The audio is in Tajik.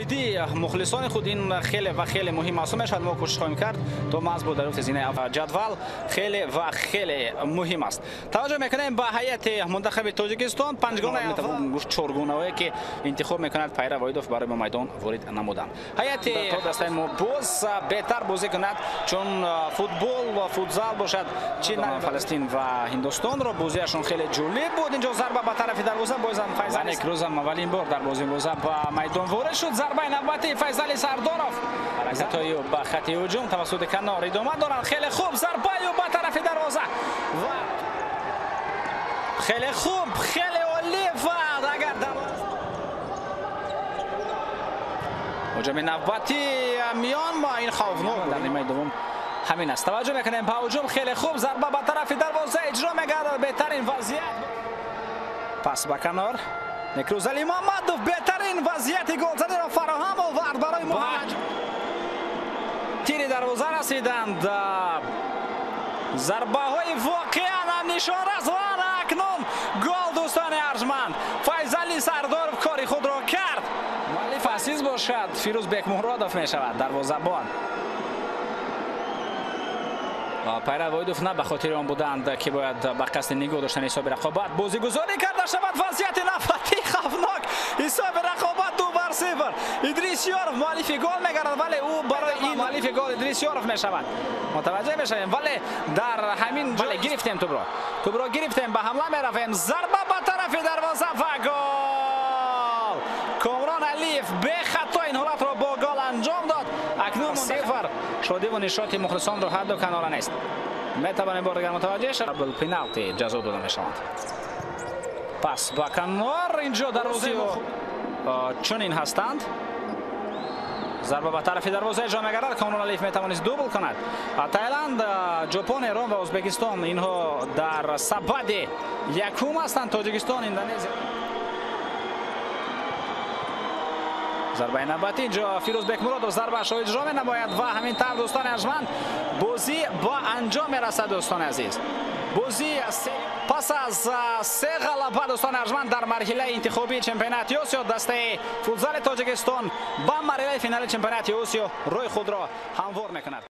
Шоҳидии мухлисони худ ин хеле ва хеле муҳим маҳсуб мешавад. Мо кӯшиш хоҳем кард то маҳз бо дарёфти зинаи ҷадвал хеле ва хеле муҳим аст. Таваҷҷӯҳ мекунем ба ҳайати мунтахаби Тоҷикистон. Панҷгона гуфт чоргонаҳое ки интихоб мекунад Пайра Воҳидов барои ба майдон ворид намудан. Ҳайати то дастаи мо боз беҳтар бозӣ кунад, чун футбол ва футзал бошад чи Фаластин ва Ҳиндустонро бозиашон хеле ҷолиб буд. Инҷо зарба ба тарафи дарвоза, бозам Файзали Некрӯзам аввалин бор дар бозии имрӯза ба майдон ворид шуд. Зарбаи навбатии Файзали Сардоров ҳаракатҳои ӯ ба хати ҳуҷум тавассути канор идома доранд. Хеле хуб зарбаи ӯ ба тарафи дарвоза ва хеле хуб, хеле олӣ ва агар ҳуҷуми навбатӣ миён ма ин хавфнок дар нимаи дуввум ҳамин аст. Таваҷҷӯҳ мекунем ба ҳуҷум. Хеле хуб зарба ба тарафи дарвоза иҷро мегардад. Беҳтарин вазъият, пас ба канор. Некрӯз Алимуҳаммадов беҳтарин вазъияти голзаниро фароҳам овард барои мо. Тири дарвоза расиданд. Зарбаҳои воқеан ҳам нишонрас ва акнун гол, дӯстони арҷманд. Файзали Сардоров кори худро кард. Муаллиф азиз бошад, Фирӯз Бекмуродов мешавад дарвозабон. Пайра Воҳидов на ба хотири он буданд ки бояд ба қасди нигоҳ доштани ҳисоби рақобат бозигузорӣ карда шавад. Вазъияти навбатии хавфнок, ҳисоби рақобат 2-0. Идрис Ёров муаллифи гол мегардад, вале ӯ барои ин муаллифи гол Идрис Ёров мешавад. Мутаваҷҷеҳ мешавем, вале дар ҳамин вале гирифтем тӯбро гирифтем, ба ҳамла меравем. Зарба ба тарафи дарвоза ва гол! Комрон Алиев бехато ин ҳолатро бо гол анҷом дод. Акнун 0 шодиву нишоти мухлисонро ҳадду канора нест. Метавонем бор дигар мутаваҷҷеҳ шавем, пеналти ҷазо дода мешаванд. Пас ба канор, инҷо дарвозаи чунин ҳастанд. Зарба ба тарафи дарвоза иҷро мегардад. Комрон Алиев метавонист дубл кунад. Таиланд, Ҷопон, Эрон ва Ӯзбекистон инҳо дар сабади якум ҳастанд. Тоҷикистон, Индонезия. Зарбаи навбатӣ инҷо Фирӯз Бекмуродов зарбаашро иҷро менамояд ва ҳамин тавр дӯстони арҷманд бозӣ ба анҷом мерасад. Дӯстони азиз, бозӣ пас аз се ғалаба дӯстони арҷманд дар марҳилаи интихобии чемпионати Осиё дастаи футзали Тоҷикистон ба марҳилаи финали чемпионати Осиё роҳи худро ҳамвор мекунад.